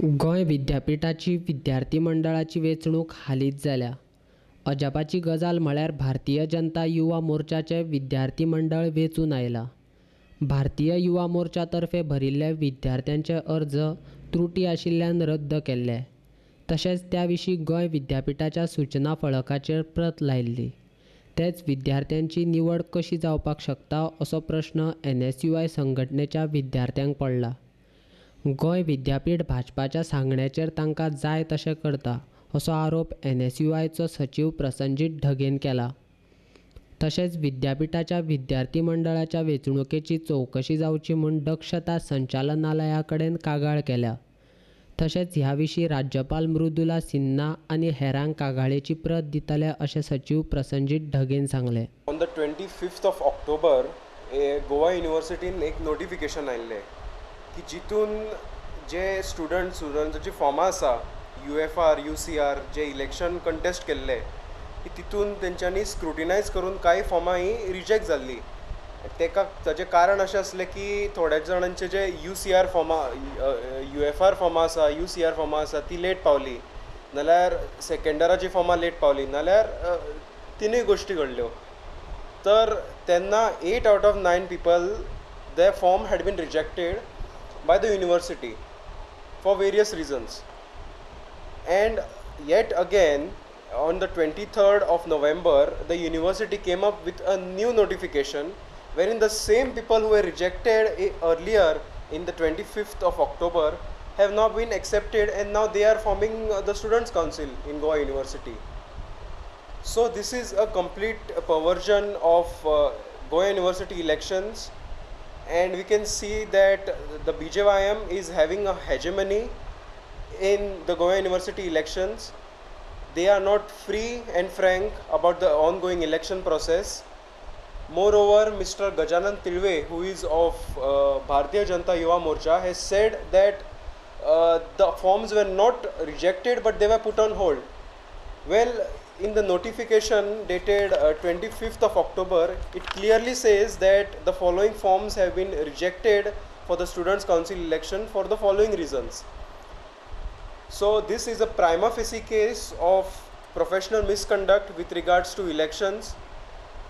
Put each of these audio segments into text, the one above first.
गोंय विद्यापिठाची विद्यार्थी मंडळाची वेंचणूक हालींच जाल्या. अजापाची गजाल म्हळ्यार भारतीय जनता युवा मोर्चाचें विद्यार्थी मंडळ वेंचून आयलां. भारतीय युवा मोर्चा तर्फे भरिल्ले विद्यार्थ्यांचे अर्ज त्रुटी आशिल्ल्यान रद्द केल्ले. तशेंच त्या विशीं गोंय विद्यापिठाच्या सुचना फळकाचेर प्रत लायिल्ली. तेच विद्यार्थ्यांची निवड कशी जावपाक शकता असो प्रस्न एनएसयूआय संघटनेच्या विद्यार्थ्यांक पडला. गोंय विद्यापीठ भाजपाच्या सांगण्याचेर तांकां जाय तशें करता असो आरोप एनएसयूआयचो सचीव प्रसनजीत ढगेन केला. तशेंच विद्यापिठाच्या विद्यार्थी मंडळाच्या वेंचणुकेची चवकशी जावची म्हूण दक्षता संचालनालया कडेन कागाळ केल्या. तशेंच ह्या विशीं राज्यपाल मृदुला सिन्हा आनी हेरांक कागाळेची प्रत दितले अशें सचीव प्रसनजीत ढगेन सांगलें. On the 25th of October Goa युनिवर्सिटीन एक नोटिफिकेशन आयिल्लें की जितून जे स्टुडंट्साची फॉर्मां आसा UFR UCR जे इलेक्शन कंटेस्ट केल्ले की तितून तेंच्यांनी स्क्रुटिनायज करून कांय फॉर्मां ही रिजेक्ट जाल्ली. तेका ताचें कारण अशें आसलें की थोड्या जाणांचे जे UCR फॉर्मां UFR फॉर्मां आसा UCR फॉर्मां आसा ती लेट पावली, नाल्यार सेकेंडराची फॉर्मां लेट पावली, नाल्यार तिनूय गोश्टी घडल्यो. तर तेन्ना 8 out of 9 people their form had been rejected by the university for various reasons. And yet again on the 23rd of November the university came up with a new notification wherein the same people who were rejected earlier in the 25th of October have now been accepted, and now they are forming the Students' Council in Goa University. So this is a complete perversion of Goa University elections, and we can see that the BJYM is having a hegemony in the Goa University elections. They are not free and frank about the ongoing election process. Moreover, Mr. Gajanan Tilve, who is of Bharatiya Janata Yuva Morcha, has said that the forms were not rejected but they were put on hold. Well, in the notification dated 25th of October, it clearly says that the following forms have been rejected for the Students' Council election for the following reasons. So this is a prima facie case of professional misconduct with regards to elections,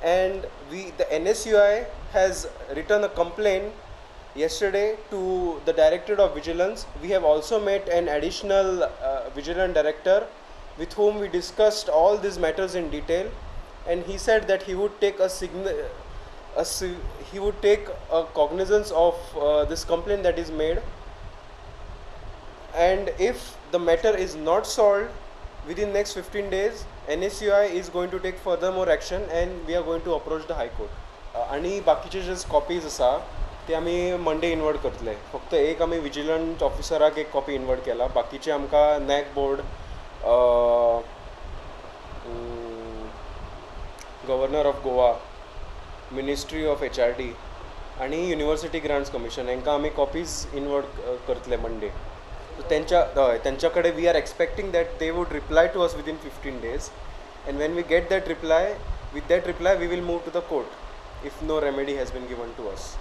and the NSUI has written a complaint yesterday to the Directorate of Vigilance. We have also met an additional Vigilant Director with whom we discussed all these matters in detail, and he said that he would take a cognizance of this complaint that is made, and if the matter is not solved within next 15 days, NSUI is going to take further more action and we are going to approach the High Court. आणि बाकीचे जे copies आसा ते आमी Monday inward करतले. फक्त एक आमी vigilant ऑफिसराक एक कॉपी इनवर्ड केला, बाकीचे आमकां NAAC board, governor of Goa, ministry of HRD आनी युनिवर्सिटी ग्रांट्स कमिशन हांकां आमी कॉपीज इनवर्ड करतले मंडे. तेंच्या कडेन we are expecting that they would reply to us within 15 days, and when we get that reply, with that reply we will move to the court if no remedy has been given to us.